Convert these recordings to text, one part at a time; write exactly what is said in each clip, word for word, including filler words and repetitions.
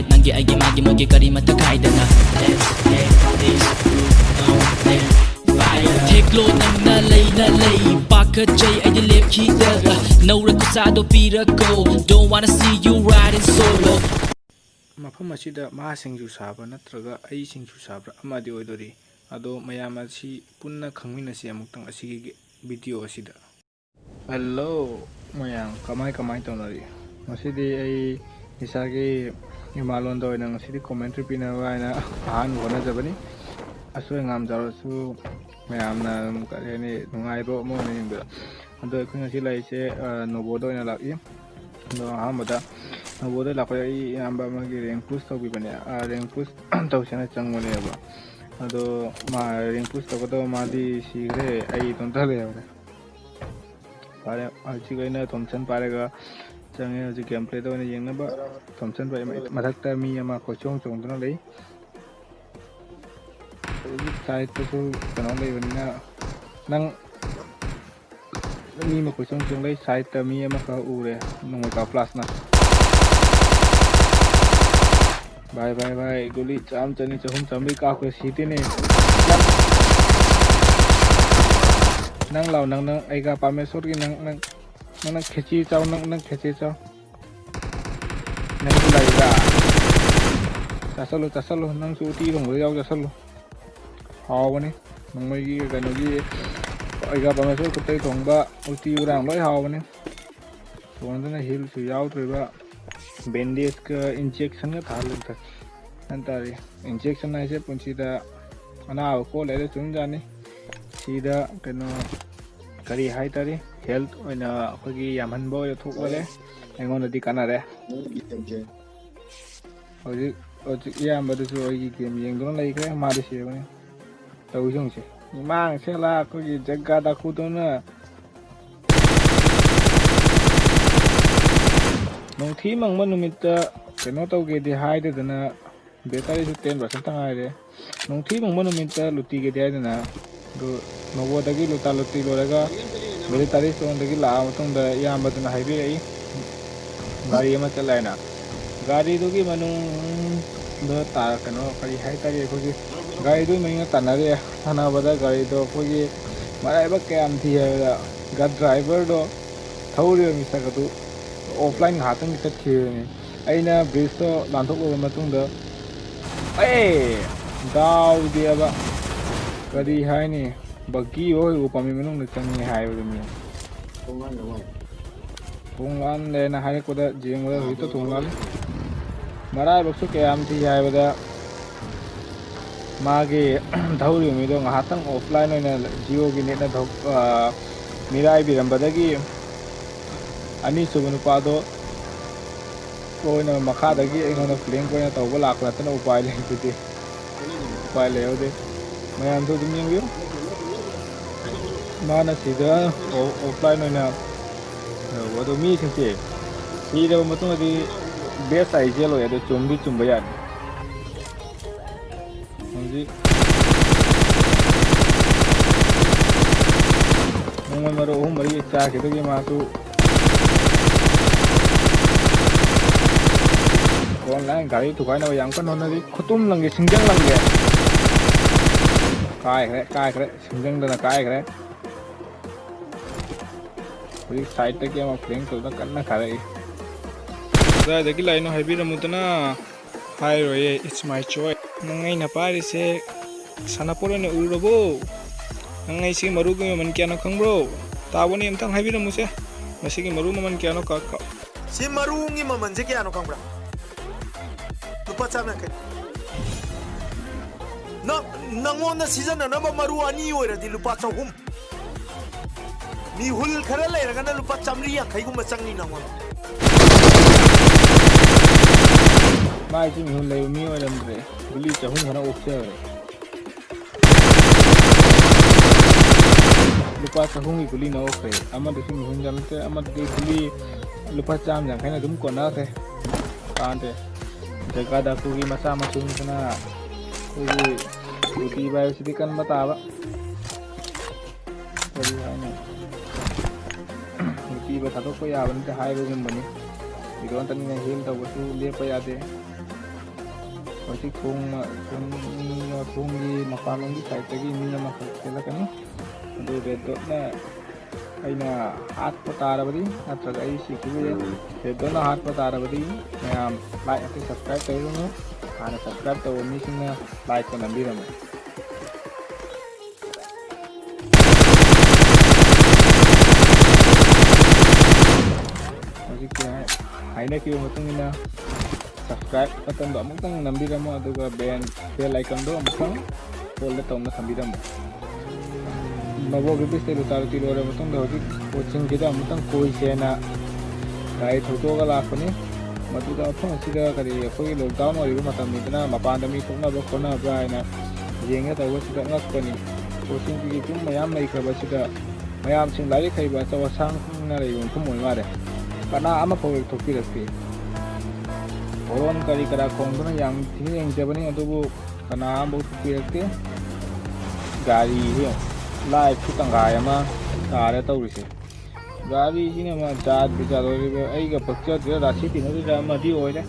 ꯅꯪꯒꯤ ꯑꯩꯒꯤ ꯃꯥꯒꯤ ꯃꯣꯏꯒꯤ ꯀꯔꯤꯃꯠꯇ ꯈꯥꯏꯗꯅ, let's take this groove on, let's fire. ꯊꯦꯛꯂꯣ ꯅꯪꯅ ꯂꯩꯅ ꯂꯩ, ꯄꯥꯈꯠꯆꯩ ꯑꯩꯗꯤ ꯂꯦꯞꯈꯤꯗ. ꯅꯧꯔ ꯈꯨꯠꯁꯥꯗꯣ ꯄꯤꯔꯛꯀꯣ, don't wanna see you riding solo. ꯃꯐꯝ ꯑꯁꯤꯗ ꯃꯥ ꯁꯤꯡꯖꯨ ꯁꯥꯕ ꯅꯠꯇ꯭ꯔꯒ ꯑꯩ ꯁꯤꯡꯖꯨ ꯁꯥꯕ꯭ꯔꯥ ꯑꯃꯗꯤ ꯑꯣꯏꯗꯣꯔꯤ꯫ ꯑꯗꯣ ꯃꯌꯥꯝ ꯑꯁꯤ ꯄꯨꯟꯅ ꯈꯪꯃꯤꯟꯅꯁꯤ ꯑꯃꯨꯛꯇꯪ ꯑꯁꯤꯒꯤ ꯚꯤꯗꯤꯑꯣ ꯑꯁꯤꯗ꯫ ꯍꯜꯂꯣ ꯃꯌꯥꯝ, ꯀꯃꯥꯏ ꯀꯃꯥꯏ ꯇꯧꯅꯔꯤ? ꯉꯁꯤꯗꯤ ꯑꯩ ꯏꯁꯥꯒꯤ ꯏꯃꯥꯂꯣꯟꯗ ꯑꯣꯏꯅ ꯉꯁꯤꯗꯤ ꯀꯣꯃꯦꯟꯇ꯭ꯔꯤ ꯄꯤꯅꯕ ꯍꯥꯏꯅ ꯑꯍꯥꯟꯕ ꯍꯣꯠꯅꯖꯕꯅꯤ꯫ ꯑꯁꯣꯏ ꯑꯉꯥꯝ ꯌꯥꯎꯔꯁꯨ ꯃꯌꯥꯝꯅ ꯑꯗꯨꯝ, ꯀꯔꯤ ꯍꯥꯏꯅꯤ, ꯅꯨꯡꯉꯥꯏꯕ ꯑꯃ ꯑꯣꯏꯅ ꯌꯦꯡꯕꯤꯔꯣ꯫ ꯑꯗꯣ ꯑꯩꯈꯣꯏ ꯉꯁꯤ ꯂꯥꯛꯏꯁꯦ, ꯑ, ꯅꯣꯕꯣꯗ ꯑꯣꯏꯅ ꯂꯥꯛꯏ꯫ ꯑꯗꯣ ꯑꯍꯥꯟꯕꯗ ꯅꯣꯕꯣꯗ ꯂꯥꯛꯄꯗ ꯑꯩ ꯏꯌꯥꯝꯕ ꯑꯃꯒꯤ ꯔꯦꯡ ꯄꯨꯁ ꯇꯧꯕꯤꯕꯅꯦ, ꯑ, ꯔꯦꯡ ꯄꯨꯁ ꯇꯧꯁꯦꯅ ꯆꯪꯕꯅꯦꯕ꯫ ꯑꯗꯣ ꯃꯥ ꯔꯦꯡ ꯄꯨꯁ ꯇꯧꯒꯗꯕ ꯃꯥꯗꯤ ꯁꯤꯈ꯭ꯔꯦ, ꯑꯩ ꯏꯇꯣꯝꯇ ꯂꯩꯍꯧꯔꯦ꯫ ꯐꯔꯦ, ꯍꯧꯖꯤꯛ ꯑꯩꯅ ꯊꯣꯝꯁꯟ ꯄꯥꯏꯔꯒ ꯆꯪꯉꯦ꯫ ꯍꯧꯖꯤꯛ ꯒꯦꯝ ꯄ꯭ꯂꯦꯗ ꯑꯣꯏꯅ ꯌꯦꯡꯅꯕ ꯊꯣꯝꯁꯟ ꯄꯥꯏ-, ꯃꯊꯛꯇ ꯃꯤ ꯑꯃ ꯀꯣꯏꯆꯣꯡ ꯆꯣꯡꯗꯨꯅ ꯂꯩ꯫ ꯍꯧꯖꯤꯛ ꯁꯥꯏꯠꯇꯁꯨ ꯀꯩꯅꯣ ꯂꯩꯕꯅꯤꯅ, ꯅꯪ ꯃꯤ ꯑꯃ ꯀꯣꯏꯆꯣꯡ ꯆꯣꯡ ꯂꯩ, ꯁꯥꯏꯠꯇ ꯃꯤ ꯑꯃꯈꯛ ꯎꯔꯦ, ꯅꯣꯡꯃꯩ ꯀꯥꯞ ꯐ꯭ꯂꯥꯁꯅ꯫ ꯚꯥꯏ, ꯚꯥꯏ, ꯚꯥꯏ, ꯒꯨꯂꯤ ꯆꯥꯝ, ꯆꯅꯤ, ꯆꯍꯨꯝ, ꯆꯥꯝꯃꯔꯤ ꯀꯥꯞꯈ꯭ꯔꯦ, ꯁꯤꯗꯦꯅꯦ꯫ ꯅꯪ, ꯅꯪ ꯂꯥꯎ, ꯅꯪ, ꯅꯪ, ꯑꯩꯒ ꯄꯥꯃꯦꯁꯣꯔꯒꯤ ꯅꯪ, ꯅꯪ, ꯅꯪ, ꯅꯪ ꯈꯦꯆꯤ ꯆꯥꯎ, ꯅꯪ, ꯅꯪ ꯈꯦꯆꯤ ꯆꯥꯎ꯫ ꯅꯪꯁꯨ ꯂꯩꯕ꯭ꯔꯥ? ꯆꯥꯁꯜꯂꯨ, ꯆꯥꯁꯜꯂꯨ, ꯅꯪꯁꯨ ꯎꯇꯤ ꯊꯣꯡꯕꯗ ꯌꯥꯎ ꯆꯥꯁꯜꯂꯨ꯫ ꯍꯥꯎꯕꯅꯤ꯫ ꯅꯣꯡꯃꯩꯒꯤ ꯀꯩꯅꯣꯒꯤ ꯑꯩꯒ ꯄꯥꯃꯦꯁꯣꯔ ꯈꯨꯠꯇꯩ ꯊꯣꯡꯕ ꯎꯇꯤ ꯎꯔꯥꯡ ꯂꯣꯏ ꯍꯥꯎꯕꯅꯤ꯫ ꯊꯣꯡꯗꯨꯅ ꯍꯤꯜꯁꯨ ꯌꯥꯎꯗ꯭ꯔꯤꯕ, ꯕꯦꯟꯗꯦꯖꯀ ꯏꯟꯖꯦꯛꯁꯟꯒ ꯊꯥꯍꯜꯂꯦ꯫ ꯒ꯭ꯌꯥꯟ ꯇꯥꯔꯦ꯫ ꯏꯟꯖꯦꯛꯁꯟ ꯍꯥꯏꯁꯦ ꯄꯨꯟꯁꯤꯗ ꯑꯅꯥꯕ ꯀꯣꯜꯂꯦ ꯍꯥꯏꯗꯣ ꯆꯨꯝꯖꯥꯠꯅꯤ꯫ ꯁꯤꯗ ꯀꯩꯅꯣ, ꯀꯔꯤ ꯍꯥꯏꯇꯥꯔꯦ, ꯍꯦꯜꯠ ꯑꯣꯏꯅ ꯑꯩꯈꯣꯏꯒꯤ ꯌꯥꯝꯍꯟꯕ ꯑꯣꯏꯅ ꯊꯣꯛꯍꯜꯂꯦ꯫ ꯑꯩꯉꯣꯟꯗꯗꯤ ꯀꯥꯟꯅꯔꯦ꯫ ꯍꯧꯖꯤꯛ, ꯍꯧꯖꯤꯛ ꯏꯌꯥꯝꯕꯗꯨꯁꯨ ꯑꯩꯒꯤ ꯒꯦꯝ ꯌꯦꯡꯗꯨꯅ ꯂꯩꯈ꯭ꯔꯦ, ꯃꯥꯗꯤ ꯁꯤꯔꯕꯅꯤ꯫ ꯇꯧꯔꯤꯁꯤ ꯌꯦꯡꯁꯤ꯫ ꯏꯃꯥꯡ ꯁꯦꯂꯥ ꯑꯩꯈꯣꯏꯒꯤ ꯖꯒꯥ ꯗꯥꯀꯨꯗꯧꯅ꯫ ꯅꯣꯡꯊꯤ ꯃꯪꯕ ꯅꯨꯃꯤꯠꯇ ꯀꯩꯅꯣ ꯇꯧꯒꯦꯗꯤ ꯍꯥꯏꯗꯗꯅ ꯕꯦꯇꯔꯤꯁꯨ ꯇꯦꯟ ꯄꯥꯔꯁꯦꯟꯇ ꯉꯥꯏꯔꯦ꯫ ꯅꯣꯡꯊꯤ ꯃꯪꯕ ꯅꯨꯃꯤꯠꯇ ꯂꯨꯇꯤꯒꯦꯗꯤ ꯍꯥꯏꯗꯅ ꯑꯗꯨ ꯅꯣꯕꯣꯗꯒꯤ ꯂꯨꯇꯥ ꯂꯨꯇꯤ ꯂꯣꯏꯔꯒ ꯃꯤꯂꯤꯇꯔꯤ ꯁ꯭ꯇꯣꯟꯗꯒꯤ ꯂꯥꯛꯑ ꯃꯇꯨꯡꯗ ꯏꯌꯥꯝꯕꯗꯨꯅ ꯍꯥꯏꯕꯤꯔꯛꯏ, ꯒꯥꯔꯤ ꯑꯃ ꯆꯠꯂꯦ ꯍꯥꯏꯅ꯫ ꯑꯗꯨ ꯒꯥꯔꯤꯗꯨꯒꯤ ꯃꯅꯨꯡꯗ ꯇꯥ-, ꯀꯩꯅꯣ, ꯀꯔꯤ ꯍꯥꯏꯇꯥꯔꯦ, ꯑꯩꯈꯣꯏꯒꯤ ꯒꯥꯔꯤꯗꯨꯒꯤ ꯃꯅꯤꯡꯗ ꯇꯥꯟꯅꯔꯦ꯫ ꯇꯥꯟꯅꯕꯗ ꯒꯥꯔꯤꯗꯣ ꯑꯩꯈꯣꯏꯒꯤ ꯃꯔꯥꯏꯕꯛ ꯀꯌꯥꯝ ꯊꯤ ꯍꯥꯏꯕꯗ, ꯒꯥ-, ꯗ꯭ꯔꯥꯏꯚꯔꯗꯣ ꯊꯧꯔꯤꯕ ꯃꯤꯁꯛ ꯑꯗꯨ ꯑꯣꯐꯂꯥꯏꯟ ꯉꯥꯏꯍꯥꯛꯇꯪꯒꯤ ꯆꯠꯈꯤꯕꯅꯤ꯫ ꯑꯩꯅ ꯕ꯭ꯔꯤꯖꯇꯣ ꯂꯥꯟꯊꯣꯛꯂꯕ ꯃꯇꯨꯡꯗ, ꯑꯦ, ꯗꯥꯎꯗꯤꯕ, ꯀꯔꯤ ꯍꯥꯏꯅꯤ, ꯕꯛꯀꯤ ꯍꯣꯏ ꯎ ꯄꯥꯝꯕꯤ ꯃꯅꯨꯡꯗ ꯆꯪꯉꯦ ꯍꯥꯏꯕꯗꯨꯅꯤ꯫ ꯊꯣꯡ ꯂꯥꯟꯗꯦꯅ ꯍꯥꯏꯔꯛꯄꯗ ꯌꯦꯡꯕꯗ ꯍꯧꯖꯤꯛꯇ ꯊꯣꯡ ꯂꯥꯜꯂꯤ꯫ ꯃꯔꯥꯏꯕꯛꯁꯨ ꯀꯌꯥꯝ ꯊꯤ ꯍꯥꯏꯕꯗ, ꯃꯥꯒꯤ ꯊꯧꯔꯤꯕ ꯃꯤꯗꯣ ꯉꯥꯏꯍꯥꯛꯇꯪ ꯑꯣꯐꯂꯥꯏꯟ ꯑꯣꯏꯅ ꯖꯤꯑꯣꯒꯤ ꯅꯦꯠꯅ ꯊꯧ-, ꯑ, ꯃꯤꯔꯥꯏꯕꯤꯔꯝꯕꯗꯒꯤ ꯑꯅꯤꯁꯨꯕ ꯅꯨꯄꯥꯗꯣ ꯑꯣꯏꯅ ꯃꯈꯥꯗꯒꯤ ꯑꯩꯉꯣꯟꯗ ꯐ꯭ꯂꯦꯡ ꯑꯣꯏꯅ ꯇꯧꯕ ꯂꯥꯛꯄ ꯅꯠꯇꯅ ꯎꯄꯥꯏ ꯂꯩꯈꯤꯗꯦ꯫ ꯎꯄꯥꯏ ꯂꯩꯍꯧꯗꯦ꯫ ꯃꯌꯥꯝꯁꯨ ꯑꯗꯨꯝ ꯌꯦꯡꯕꯤꯌꯨ꯫ ꯃꯥꯅ ꯁꯤꯗ ꯑꯣ-, ꯑꯣꯐꯂꯥꯏꯟ ꯑꯣꯏꯅ ꯇꯧꯕ꯫ ꯑꯗꯣ ꯃꯤꯁꯤꯡꯁꯦ ꯁꯤꯔꯕ ꯃꯇꯨꯡꯗꯗꯤ ꯕꯦꯁ ꯍꯥꯏ ꯖꯦꯜ ꯑꯣꯏ꯫ ꯑꯗꯣ ꯆꯨꯝꯗꯤ ꯆꯨꯝꯕ ꯌꯥꯠꯅꯤ꯫ ꯍꯧꯖꯤꯛ ꯅꯣꯡꯃꯩ ꯃꯔꯨ ꯑꯍꯨꯝ ꯃꯔꯤ ꯆꯥꯈꯤꯕꯗꯒꯤ ꯃꯥꯁꯨ ꯑꯣꯟꯂꯥꯏꯟ ꯒꯥꯔꯤ ꯊꯨꯒꯥꯏꯅꯕ ꯌꯥꯝ ꯀꯟꯅ ꯍꯣꯠꯅꯔꯤ꯫ ꯈꯨꯇꯨꯝ ꯂꯪꯒꯦ, ꯁꯤꯡꯖꯪ ꯂꯪꯒꯦ꯫ ꯀꯥꯏꯈ꯭ꯔꯦ, ꯀꯥꯏꯈ꯭ꯔꯦ, ꯁꯤꯡꯖꯪꯗꯅ ꯀꯥꯏꯈ꯭ꯔꯦ꯫ ꯍꯧꯖꯤꯛ ꯁꯥꯏꯠꯇꯒꯤ ꯑꯃ ꯐ꯭ꯂꯦꯡ ꯇꯧꯗꯨꯅ ꯀꯟꯅ ꯀꯥꯔꯛꯏ꯫ ꯀꯗꯥꯏꯗꯒꯤ ꯂꯥꯛꯏꯅꯣ ꯍꯥꯏꯕꯤꯔꯝꯃꯨꯗꯅ꯫ ꯍꯥꯏꯔꯣꯏꯌꯦ, it's my choice꯫ ꯅꯪ ꯑꯩꯅ ꯄꯥꯏꯔꯤꯁꯦ ꯁꯥꯟꯅꯄꯣꯠ ꯑꯣꯏꯅ ꯎꯔꯕꯣ? ꯅꯪ ꯑꯩꯁꯤ ꯃꯔꯨꯒꯤ ꯃꯃꯜ ꯀꯌꯥꯅꯣ ꯈꯪꯕ꯭ꯔꯣ? ꯇꯥꯕꯅꯤ, ꯑꯝꯇꯪ ꯍꯥꯏꯕꯤꯔꯝꯃꯨꯁꯦ꯫ ꯃꯁꯤꯒꯤ ꯃꯔꯨ ꯃꯃꯜ ꯀꯌꯥꯅꯣ ꯀ-, ꯀ-, ꯁꯤ ꯃꯔꯨꯒꯤ ꯃꯃꯜꯁꯦ ꯀꯌꯥꯅꯣ ꯈꯪꯕ꯭ꯔꯥ? ꯂꯨꯄꯥ ꯆꯥꯝ ꯌꯥꯡꯈꯩ꯫ ꯅꯪ, ꯅꯪꯉꯣꯟꯗ ꯁꯤꯖꯤꯟꯅꯅꯕ ꯃꯔꯨ ꯑꯅꯤ ꯑꯣꯏꯔꯗꯤ ꯂꯨꯄꯥ ꯆꯍꯨꯝ꯫ ꯃꯤꯍꯨꯜ ꯈꯔ ꯂꯩꯔꯒꯅ ꯂꯨꯄꯥ ꯆꯥꯝꯃꯔꯤ ꯌꯥꯡꯈꯩꯒꯨꯝꯕ ꯆꯪꯅꯤ ꯅꯪꯉꯣꯟꯗ꯫ ꯃꯥꯏꯁꯤ ꯃꯤꯍꯨꯜ ꯂꯩꯕ ꯃꯤ ꯑꯣꯏꯔꯝꯗ꯭ꯔꯦ꯫ ꯒꯨꯂꯤ ꯆꯍꯨꯝ ꯈꯔ ꯑꯣꯛꯆꯔꯦ꯫ ꯂꯨꯄꯥ ꯆꯍꯨꯝꯒꯤ ꯒꯨꯂꯤ ꯂꯧꯔꯛꯈ꯭ꯔꯦ꯫ ꯑꯃꯗꯨꯁꯨ ꯃꯤꯍꯨꯟ ꯌꯥꯝ ꯅꯠꯇꯦ, ꯑꯃꯗꯨꯗꯤ ꯒꯨꯂꯤ ꯂꯨꯄꯥ ꯆꯥꯝꯃ ꯌꯥꯡꯈꯩꯅ ꯑꯗꯨꯝ ꯀꯣꯟꯅꯈ꯭ꯔꯦ꯫ ꯀꯥꯟꯗꯦ꯫ ꯖꯒꯥꯗ ꯑꯩꯈꯣꯏꯒꯤ ꯃꯆꯥ ꯃꯁꯨꯅꯤꯗꯅ ꯑꯩꯈꯣꯏꯒꯤ ꯅꯨꯄꯤ ꯍꯥꯏꯕꯁꯤꯗꯤ ꯀꯟꯕ ꯇꯥꯕ꯫ ꯀꯔꯤ ꯍꯥꯏꯅꯤ? ꯅꯨꯄꯤꯕ ꯊꯥꯗꯣꯛꯄ ꯌꯥꯕ ꯅꯠꯇꯦ ꯍꯥꯏꯕꯒꯨꯝꯕꯅꯤ꯫ ꯍꯤꯔꯣ ꯅꯠꯇꯅꯤꯅ ꯍꯦꯜ ꯇꯧꯕꯁꯨ ꯂꯦꯞꯄ ꯌꯥꯗꯦ꯫ ꯍꯧꯖꯤꯛ ꯊꯣꯡ, ꯊꯣꯡ, ꯊꯣꯡꯒꯤ ꯃꯄꯥꯟꯂꯣꯝꯒꯤ ꯁꯥꯏꯠꯇꯒꯤ ꯃꯤ ꯑꯃꯈꯛ ꯆꯦꯜꯂꯛꯀꯅꯤ꯫ ꯑꯗꯨ ꯔꯦꯗ ꯗꯣꯠꯅ ꯑꯩꯅ ꯍꯥꯠꯄ ꯇꯥꯔꯕꯗꯤ, ꯅꯠꯇ꯭ꯔꯒ ꯑꯩ ꯁꯤꯈꯤꯕ ꯌꯥꯏ꯫ ꯔꯦꯗ ꯗꯣꯠꯅ ꯍꯥꯠꯄ ꯇꯥꯔꯕꯗꯤ ꯃꯌꯥꯝ ꯂꯥꯏꯛ ꯑꯃꯁꯨꯡ ꯁꯕꯁꯀ꯭ꯔꯥꯏꯕ ꯇꯧꯕꯤꯔꯝꯃꯨ꯫ ꯍꯥꯟꯅ ꯁꯕꯁꯀ꯭ꯔꯥꯏꯕ ꯇꯧꯕ ꯃꯤꯁꯤꯡꯅ ꯂꯥꯏꯛꯇ ꯅꯝꯕꯤꯔꯝꯃꯨ꯫ ꯍꯧꯖꯤꯛꯀꯤ ꯍꯥꯏ-, ꯍꯥꯏꯅꯈꯤꯕ ꯃꯇꯨꯡ ꯏꯟꯅ subscribe button ꯗꯣ ꯑꯃꯨꯛꯇꯪ ꯅꯝꯕꯤꯔꯝꯃꯣ, ꯑꯗꯨꯒ bell, bell icon ꯗꯣ ꯑꯃꯨꯛꯇꯪ all ꯗ ꯇꯧꯅ ꯊꯝꯕꯤꯔꯝꯃꯣ꯫ ꯃꯕꯣꯛ ꯌꯨ ꯄꯤ ꯁꯤꯗ ꯂꯨꯇꯥ ꯂꯨꯇꯤ ꯂꯣꯏꯔꯕ ꯃꯇꯨꯡꯗ ꯍꯧꯖꯤꯛ ꯀꯣꯆꯤꯡꯁꯤꯗ ꯑꯃꯨꯛꯇꯪ ꯀꯣꯏꯁꯦꯅ ꯒꯥꯔꯤ ꯊꯧꯗꯣꯛꯑꯒ ꯂꯥꯛꯄꯅꯤ꯫ ꯃꯗꯨꯗ ꯃꯐꯝ ꯑꯁꯤꯗ ꯀꯔꯤ ꯑꯩꯈꯣꯏꯒꯤ lockdown ꯑꯣꯏꯔꯤꯕ ꯃꯇꯝꯅꯤꯗꯅ ꯃꯄꯥꯟꯗ ꯃꯤ ꯊꯣꯛꯅꯕ ꯈꯣꯠꯅꯕ꯭ꯔꯥ ꯍꯥꯏꯅ ꯌꯦꯡꯒꯦ ꯇꯧꯕꯁꯤꯗ ꯉꯛꯄꯅꯤ꯫ ꯀꯣꯆꯤꯡꯁꯤꯒꯤ ꯌꯨꯝ ꯃꯌꯥꯝ ꯂꯩꯈ꯭ꯔꯕꯁꯤꯗ ꯃꯌꯥꯝꯁꯤꯡ ꯂꯥꯏꯔꯤꯛ ꯍꯩꯕ ꯑꯆꯧ ꯑꯁꯥꯡꯅ ꯂꯩꯕ ꯃꯐꯝ ꯑꯣꯏ ꯃꯥꯜꯂꯦ꯫ ꯀꯅꯥ ꯑꯃꯐꯥꯎ ꯍꯦꯛ ꯊꯣꯛꯄꯤꯔꯛꯇꯦ꯫ ꯍꯣꯔꯣꯟ ꯀꯔꯤ ꯀꯔꯥ ꯈꯣꯡꯗꯨꯅ ꯌꯥꯝ ꯊꯤꯅ ꯌꯦꯡꯖꯕꯅꯤ, ꯑꯗꯨꯕꯨ ꯀꯅꯥ ꯑꯃꯐꯥꯎ ꯊꯣꯛꯄꯤꯔꯛꯇꯦ꯫ ꯒꯥꯔꯤꯁꯦ ꯂꯥꯏꯐꯁꯨ ꯇꯪꯈꯥꯏ ꯑꯃ ꯇꯥꯔꯦ ꯇꯧꯔꯤꯁꯦ꯫ ꯒꯥꯔꯤꯁꯤꯅ ꯑꯃ ꯖꯥꯠ ꯕꯤꯖꯥꯠ ꯑꯣꯏꯔꯤꯕ, ꯑꯩꯒ ꯄꯛꯆꯗ꯭ꯔꯤꯔꯥ ꯔꯥꯁꯤ ꯇꯤꯟꯅꯗ꯭ꯔꯤꯔꯥ ꯑꯃꯗꯤ ꯑꯣꯏꯔꯦ꯫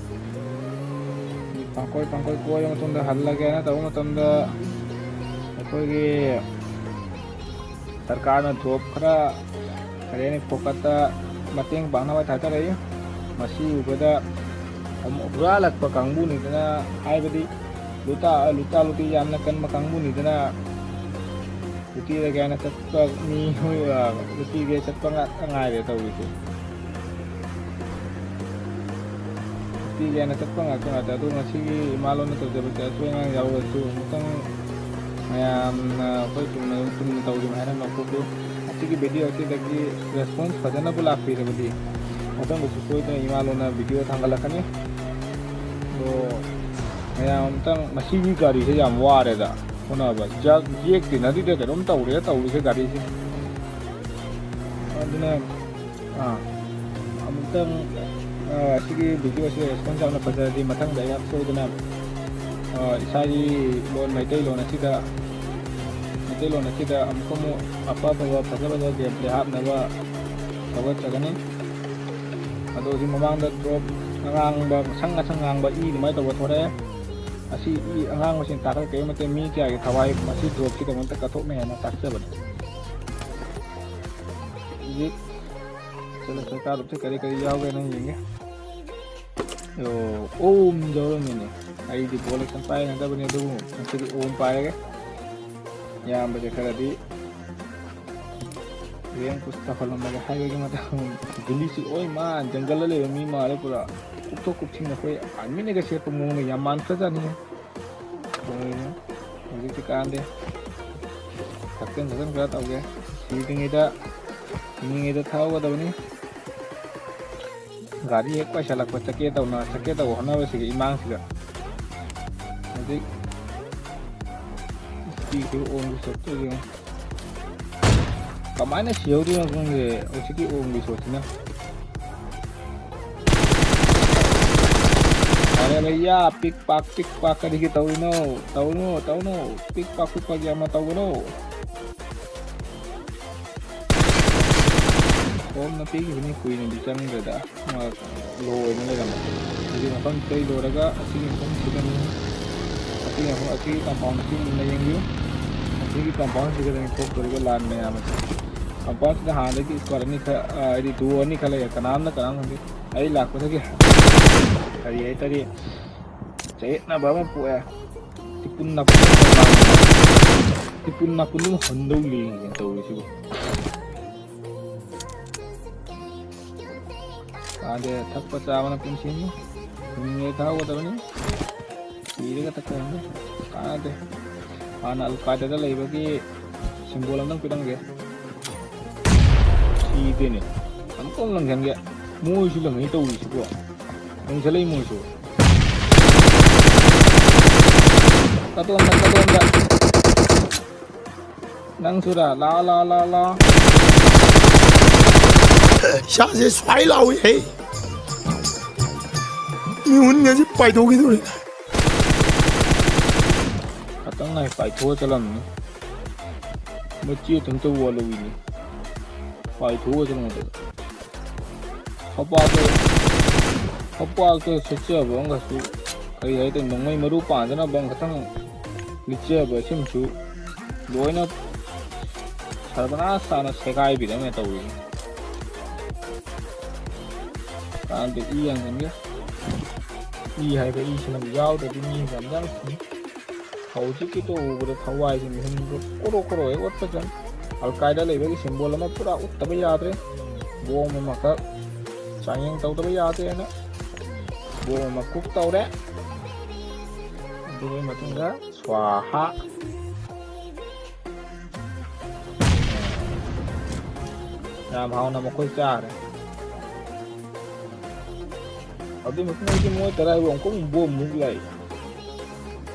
ꯄꯥꯡꯀꯣꯏ ꯄꯥꯡꯀꯣꯏ ꯀꯣꯏꯔ ꯃꯇꯨꯡꯗ ꯍꯜꯂꯒꯦꯅ ꯇꯧꯕ ꯃꯇꯝꯗ ꯑꯩꯈꯣꯏꯒꯤ ꯁꯔꯀꯥꯔꯅ ꯖꯣꯕ ꯈꯔ, ꯀꯔꯤ ꯍꯥꯏꯅꯤ, ꯐꯣꯀꯠꯇ ꯃꯇꯦꯡ ꯄꯥꯡꯅꯕ ꯊꯥꯗꯔꯛꯏ꯫ ꯃꯁꯤ ꯎꯕꯗ ꯑꯃꯨꯛ ꯍꯨꯔꯥꯜꯂꯛꯄ ꯀꯥꯡꯕꯨꯅꯤꯗꯅ, ꯍꯥꯏꯕꯗꯤ ꯂꯨꯇꯥ, ꯂꯨꯇꯥ ꯂꯨꯇꯤ ꯌꯥꯝꯅ ꯀꯟꯕ ꯀꯥꯡꯕꯨꯅꯤꯗꯅ, ꯂꯨꯇꯤꯗ ꯀꯥꯏꯅ ꯆꯠꯄ ꯃꯤ, ꯂꯨꯇꯤꯒꯦ ꯆꯠꯄ ꯉꯥꯛꯇ ꯉꯥꯏꯔꯦ ꯇꯧꯔꯤꯁꯦ꯫ ꯅꯨꯄꯤꯒꯤ ꯑꯣꯏꯅ ꯆꯠꯄ ꯉꯥꯛꯇ ꯉꯥꯛꯇ꯫ ꯑꯗꯣ ꯉꯁꯤꯒꯤ ꯏꯃꯥ ꯂꯣꯟꯅ ꯇꯧꯖꯕꯁꯦ ꯑꯁꯣꯏ ꯑꯉꯥꯡ ꯌꯥꯎꯔꯁꯨ ꯑꯃꯨꯛꯇꯪ ꯃꯌꯥꯝꯅ ꯑꯩꯈꯣꯏ ꯆꯨꯝꯅ, ꯆꯨꯝꯅ ꯇꯧꯔꯤꯕ ꯍꯥꯏꯅ ꯂꯧꯊꯣꯛꯄꯤꯌꯨ꯫ ꯉꯁꯤꯒꯤ video ꯑꯁꯤꯗꯒꯤ response ꯐꯖꯅꯕꯨ ꯂꯥꯛꯄꯤꯔꯕꯗꯤ ꯃꯊꯪꯗꯁꯨ ꯁꯣꯏꯗꯅ ꯏꯃꯥ ꯂꯣꯟꯅ video ꯊꯥꯡꯒꯠꯂꯛꯀꯅꯤ꯫ ꯑꯗꯣ ꯃꯌꯥꯝ ꯑꯃꯨꯛꯇꯪ, ꯃꯁꯤꯒꯤ ꯒꯥꯔꯤꯁꯦ ꯌꯥꯝ ꯋꯥꯔꯦꯗ ꯍꯣꯠꯅꯕ꯫ ꯖꯥꯛ ꯌꯦꯛ ꯇꯤꯟꯅꯗ꯭ꯔꯤꯗ ꯀꯩꯅꯣꯝ ꯇꯧꯔꯦ ꯇꯧꯔꯤꯁꯦ ꯒꯥꯔꯤꯁꯦ꯫ ꯑꯗꯨꯅ ꯑꯥ, ꯑꯃꯨꯛꯇꯪ, ꯑꯥ, ꯑꯁꯤꯒꯤ video ꯑꯁꯤ response ꯌꯥꯝꯅ ꯐꯖꯔꯗꯤ ꯃꯊꯪꯗ ꯑꯩꯍꯥꯛ ꯁꯣꯏꯗꯅ, ꯑꯥ, ꯏꯁꯥꯒꯤ ꯂꯣꯟ ꯃꯩꯇꯩꯂꯣꯟ ꯑꯁꯤꯗ, ꯃꯩꯇꯩꯂꯣꯟ ꯑꯁꯤꯗ ꯑꯃꯨꯛꯀ ꯑꯃꯨꯛ ꯑꯐ ꯑꯐꯕ ꯐꯖ ꯐꯖꯕ gameplay ꯍꯥꯞꯅꯕ ꯍꯧꯒꯠꯆꯒꯅꯤ꯫ ꯑꯗꯣ ꯁꯤ ꯃꯃꯥꯡꯗ ꯗ꯭ꯔꯣꯞ ꯑꯉꯥꯡꯕ, ꯁꯪ ꯑꯁꯪ ꯉꯥꯡꯕ ꯏ ꯑꯗꯨꯃꯥꯏꯅ ꯇꯧꯕ ꯊꯣꯔꯛꯑꯦ꯫ ꯑꯁꯤ ꯏ ꯑꯉꯥꯡꯕꯁꯤꯅ ꯇꯥꯛꯀꯠ ꯀꯔꯤꯝ ꯅꯠꯇꯦ, ꯃꯤ ꯀꯌꯥꯒꯤ ꯊꯋꯥꯏ ꯃꯁꯤ ꯗ꯭ꯔꯣꯞꯁꯤꯗꯃꯛꯇ ꯀꯠꯊꯣꯛꯅꯩ ꯍꯥꯏꯅ ꯇꯥꯛꯆꯕꯅꯤ꯫ ꯍꯧꯖꯤꯛ ꯆꯠꯂ ꯁꯔꯀꯥꯔꯗꯁꯨ ꯀꯔꯤ ꯀꯔꯤ ꯌꯥꯎꯒꯦꯅ ꯌꯦꯡꯒꯦ꯫ ꯑꯣ, ꯑꯣꯝ ꯌꯥꯎꯔꯝꯃꯤꯅꯦ꯫ ꯑꯩꯗꯤ ꯕꯣꯜ ꯑꯦꯛꯁꯟ ꯄꯥꯏꯅꯗꯕꯅꯤ, ꯑꯗꯨꯕꯨ ꯉꯁꯤꯗꯤ ꯑꯣꯝ ꯄꯥꯏꯔꯒꯦ꯫ ꯏꯌꯥꯝꯕꯁꯦ ꯈꯔꯗꯤ ꯔꯦꯡ ꯄꯨꯁ ꯇꯧꯍꯜꯂꯝꯃꯒꯦ ꯍꯥꯏꯕꯒꯤ ꯃꯇꯥꯡ꯫ ꯒꯨꯂꯤꯁꯤ ꯑꯣꯏ ꯃꯥ ꯖꯪꯒꯜꯗ ꯂꯩꯕ ꯃꯤ ꯃꯥꯜꯂꯦ ꯄꯨꯔꯥ꯫ ꯀꯨꯞꯊꯣꯛ ꯀꯨꯞꯁꯤꯟ ꯑꯩꯈꯣꯏ ꯑꯥꯔꯃꯤꯅꯒ ꯁꯦꯠꯄ ꯃꯑꯣꯡꯗ ꯌꯥꯝ ꯃꯥꯟꯈ꯭ꯔꯖꯥꯠꯅꯤꯍꯦ꯫ ꯂꯣꯏꯔꯦ꯫ ꯍꯧꯖꯤꯛꯇꯤ ꯀꯥꯟꯗꯦ꯫ ꯊꯛꯆꯟ ꯈꯣꯠꯆꯟ ꯈꯔ ꯇꯧꯒꯦ꯫ ꯁꯤꯗ꯭ꯔꯤꯉꯩꯗ, ꯍꯤꯡꯉꯤꯉꯩꯗ ꯊꯛꯍꯧꯒꯗꯕꯅꯤ꯫ ꯒꯥꯔꯤ ꯍꯦꯛ ꯄꯥꯏꯁꯜꯂꯛꯄ ꯆꯠꯀꯦ ꯇꯧꯅ, ꯆꯠꯀꯦ ꯇꯧꯕ ꯍꯣꯠꯅꯕꯁꯤꯒꯤ ꯏꯃꯥꯡꯁꯤꯗ꯫ ꯍꯧꯖꯤꯛ ꯁꯤꯁꯨ ꯑꯣꯟꯕ ꯆꯠꯇꯣꯏꯁꯦ ꯌꯦꯡꯉꯨ꯫ ꯀꯃꯥꯏꯅ ꯁꯤꯍꯧꯗꯣꯏꯅꯣ ꯈꯪꯗꯦ ꯍꯧꯖꯤꯛꯀꯤ ꯑꯣꯝꯒꯤ ꯁꯣꯠꯁꯤꯅ꯫ ꯑꯔꯦ ꯚꯩꯌꯥ, ꯄꯤꯛ ꯄꯥꯛ, ꯄꯤꯛ ꯄꯥꯛ ꯀꯔꯤꯒꯤ ꯇꯧꯔꯤꯅꯣ? ꯇꯧꯅꯨ, ꯇꯧꯅꯨ꯫ ꯄꯤꯛ ꯄꯥꯛ, ꯄꯤꯛ ꯄꯥꯛ ꯌꯥꯝꯅ ꯇꯧꯒꯅꯨ꯫ ꯀꯣꯝꯅ ꯄꯤꯈꯤꯕꯅꯤ, ꯀꯨꯏꯅꯗꯤ ꯆꯪꯗ꯭ꯔꯦꯗ꯫ ꯃꯥ ꯂꯣ ꯑꯣꯏꯅ ꯂꯩꯔꯝꯃꯦ꯫ ꯍꯧꯖꯤꯛ ꯃꯐꯝꯁꯤꯗꯩ ꯂꯣꯏꯔꯒ ꯑꯁꯤꯒꯤ ꯃꯐꯝꯁꯤꯗꯅꯤ꯫ ꯑꯁꯤꯒꯤ ꯃꯐꯝ, ꯑꯁꯤꯒꯤ compound ꯑꯁꯤ ꯃꯨꯟꯅ ꯌꯦꯡꯕꯤꯌꯨ꯫ ꯑꯁꯤꯒꯤ compound ꯁꯤꯗꯅꯤ ꯊꯣꯛꯇꯧꯔꯤꯕ ꯂꯥꯟ ꯃꯌꯥꯝ ꯑꯁꯦ꯫ Compound ꯁꯤꯗ ꯍꯥꯟꯅꯗꯒꯤ squad ꯑꯅꯤ ꯈꯔ, ꯑ, ꯍꯥꯏꯗꯤ duo ꯑꯅꯤ ꯈꯔ ꯂꯩꯔꯦ꯫ ꯀꯅꯥꯝꯅ ꯀꯅꯥꯝ ꯈꯪꯗꯦ꯫ ꯑꯩ ꯂꯥꯛꯄꯗꯒꯤ ꯀꯔꯤ ꯍꯥꯏꯇꯥꯔꯦ, ꯆꯌꯦꯠꯅꯕ ꯑꯃ ꯄꯣꯛꯑꯦ꯫ ꯇꯤꯄꯨꯟ ꯅꯥꯄꯨꯟ ꯑꯃ ꯇꯤꯄꯨꯟ ꯅꯥꯄꯨꯟ ꯑꯃ ꯍꯟꯗꯧ ꯂꯦꯡꯉꯦ ꯇꯧꯔꯤꯁꯤꯕꯨ꯫ ꯀꯥꯟꯗꯦ, ꯊꯛꯄ ꯆꯥꯕꯅ ꯄꯨꯟꯁꯤꯅꯤ꯫ ꯍꯤꯡꯉꯤꯉꯩ ꯊꯛꯍꯧꯒꯗꯕꯅꯤ꯫ ꯁꯤꯔꯒ ꯊꯛꯀꯗꯕꯅꯤ꯫ ꯀꯥꯟꯅꯗꯦ꯫ ꯍꯥꯟꯅ ꯑꯜ ꯀꯥꯏꯗꯥꯗ ꯂꯩꯕꯒꯤ symbol ꯑꯝꯇꯪ ꯄꯤꯔꯝꯒꯦ꯫ ꯁꯤꯗꯦꯅꯦ꯫ ꯑꯃꯨꯛꯇꯪ ꯂꯪꯁꯟꯒꯦ꯫ ꯃꯣꯏꯁꯨ ꯂꯪꯉꯤ ꯇꯧꯔꯤꯁꯤꯕꯣ꯫ ꯂꯪꯁꯜꯂꯛꯏ ꯃꯣꯏꯁꯨ꯫ ꯀꯗꯣꯝꯗ, ꯀꯗꯣꯝꯗ? ꯅꯪꯁꯨꯔꯥ? ꯂꯥꯎ, ꯂꯥꯎ, ꯂꯥꯎ, ꯂꯥꯎ꯫ ꯏꯁꯥꯁꯦ ꯁ꯭ꯋꯥꯏ ꯂꯥꯎꯏ ꯍꯦ꯫ ꯃꯤꯍꯨꯟꯒꯁꯦ ꯄꯥꯏꯊꯣꯛꯈꯤꯗꯧꯔꯦ꯫ ꯈꯇꯪ ꯉꯥꯏ ꯄꯥꯏꯊꯣꯛꯑ ꯆꯠꯂꯝꯅꯤ꯫ ꯃꯆꯤ ꯑꯗꯨꯝ ꯇꯧ ꯋꯥꯠꯍꯧꯋꯤꯅꯦ꯫ ꯄꯥꯏꯊꯣꯛꯑ ꯆꯠꯂꯝꯕꯗ꯫ ꯈꯧꯄꯥꯛꯇ, ꯈꯧꯄꯥꯛꯇ ꯁꯦꯠꯆꯕ ꯑꯃꯒꯁꯨ, ꯀꯔꯤ ꯍꯥꯏꯗꯣꯏꯅꯣ, ꯅꯣꯡꯃꯩ ꯃꯔꯨ ꯄꯥꯟꯗꯅꯕ ꯑꯃꯈꯛꯇꯪ ꯂꯤꯠꯆꯕ ꯑꯁꯤꯃꯁꯨ ꯂꯣꯏꯅ ꯁꯔꯕꯅꯥꯁ ꯁꯥꯅ ꯁꯦꯒꯥꯏꯕꯤꯔꯝꯃꯦ ꯇꯧꯔꯤꯁꯦ꯫ ꯀꯥꯟꯗꯦ, ꯏ ꯌꯥꯡꯁꯤꯟꯒꯦ꯫ ꯏ ꯍꯥꯏꯕ ꯏꯁꯤꯅ ꯌꯥꯎꯗ꯭ꯔꯗꯤ ꯃꯤ ꯌꯥꯝ ꯌꯥꯡꯁꯤꯟ꯫ ꯍꯧꯖꯤꯛꯀꯤꯗꯣ ꯎꯕꯗ ꯊꯋꯥꯏꯁꯦ ꯃꯤꯍꯨꯟꯗꯣ ꯀꯣꯔꯣ ꯀꯣꯔꯣ ꯍꯦꯛ ꯑꯣꯠꯄ ꯆꯪ꯫ ꯑꯜ ꯀꯥꯏꯗꯥ ꯂꯩꯕꯒꯤ ꯁꯤꯝꯕꯣꯜ ꯑꯃ ꯄꯨꯔꯥ ꯎꯠꯇꯕ ꯌꯥꯗ꯭ꯔꯦ꯫ ꯕꯣꯝ ꯑꯃꯈꯛ ꯆꯥꯡꯌꯦꯡ ꯇꯧꯗꯕ ꯌꯥꯗ꯭ꯔꯦꯅ ꯕꯣꯝ ꯑꯃ ꯀꯨꯛ ꯇꯧꯔꯦ꯫ ꯑꯗꯨꯒꯤ ꯃꯇꯨꯡꯗ ꯁ꯭ꯋꯥꯍꯥ꯫ ꯌꯥꯝ ꯍꯥꯎꯅ ꯃꯈꯣꯏ ꯆꯥꯈ꯭ꯔꯦ꯫ ꯑꯗꯨꯒꯤ ꯃꯇꯨꯡꯗꯒꯤꯗꯤ ꯃꯣꯏ ꯇꯔꯥꯏꯕ ꯑꯃꯨꯛꯀ ꯑꯃꯨꯛ ꯕꯣꯝ ꯑꯃꯨꯛ ꯂꯥꯛꯏ꯫